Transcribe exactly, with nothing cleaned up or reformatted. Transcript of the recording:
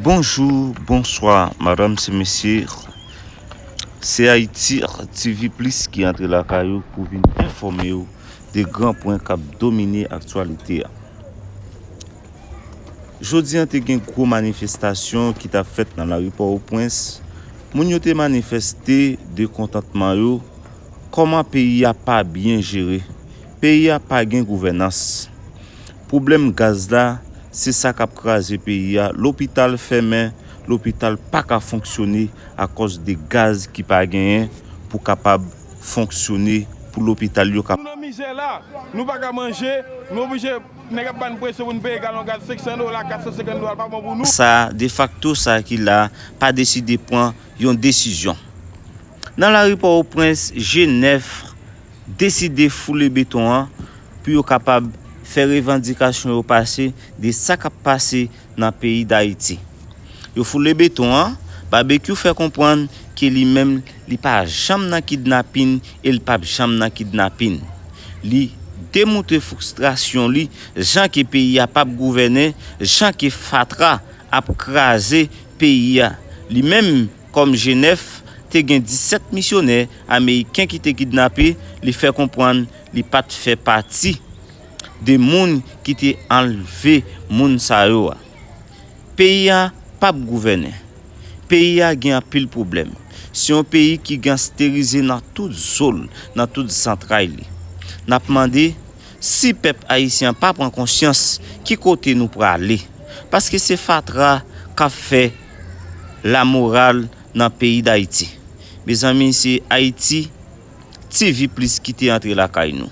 Bonjou, bonswa, madanm, se mesye. Se Ayiti T V Plis ki antre lakay ou pou vin enfòme w de gran pwen k ap domine aktyalite a. Jodi a te gen gwo manifestasyon ki t ap fèt nan lari Pòtoprens. Moun yo te manifeste de kontantman yo. Kòman peyi a pa byen jere? Peyi a pa gen gouvènans. Pwoblèm gaz la, se sa k ap kraze peyi a. Lopital fèmen, lopital pa ka fonksyone akòz de gaz ki pa genyen pou kapab fonksyone, pou lopital yo ka. Nou nan mizè la, nou pa ka manje, nou oblije, nèg ap ba n presyon pou n peye galon gaz senk san dola, kat san senkant dola, pa bon pou nou. Sa, defakto sa ki la, pa deside pran yon desizyon. Nan lari Pòtoprens, G nèf deside foule beton an pou yo kapab fè revandikasyon yo pase de sa k ap pase nan peyi Dayiti. Yo foule beton an, Babekyou fè konprann ke li menm, li pa janm nan kidnapin e li p ap janm nan kidnapin. Li demontre fristrasyon li, jan ke peyi a p ap gouvènen, jan ke fatra ap kraze peyi a. Li menm, kòm G nèf, te gen disèt misyonè ameriken ki te kidnape, li fè konprann li pa t fè pati de moun ki te anlve moun sa yo a. Peyi a p ap gouvènen. Peyi a gen anpil pwoblèm. Se yon peyi ki gangsterize nan tout zo l, nan tout zantray li. N ap mande, si pèp ayisyen an pa pran konsyans, ki kote nou prale? Paske se fatra k ap fè lamoral nan peyi Dayiti. Mezanmi, se Ayiti T V Plis ki te antre lakay nou.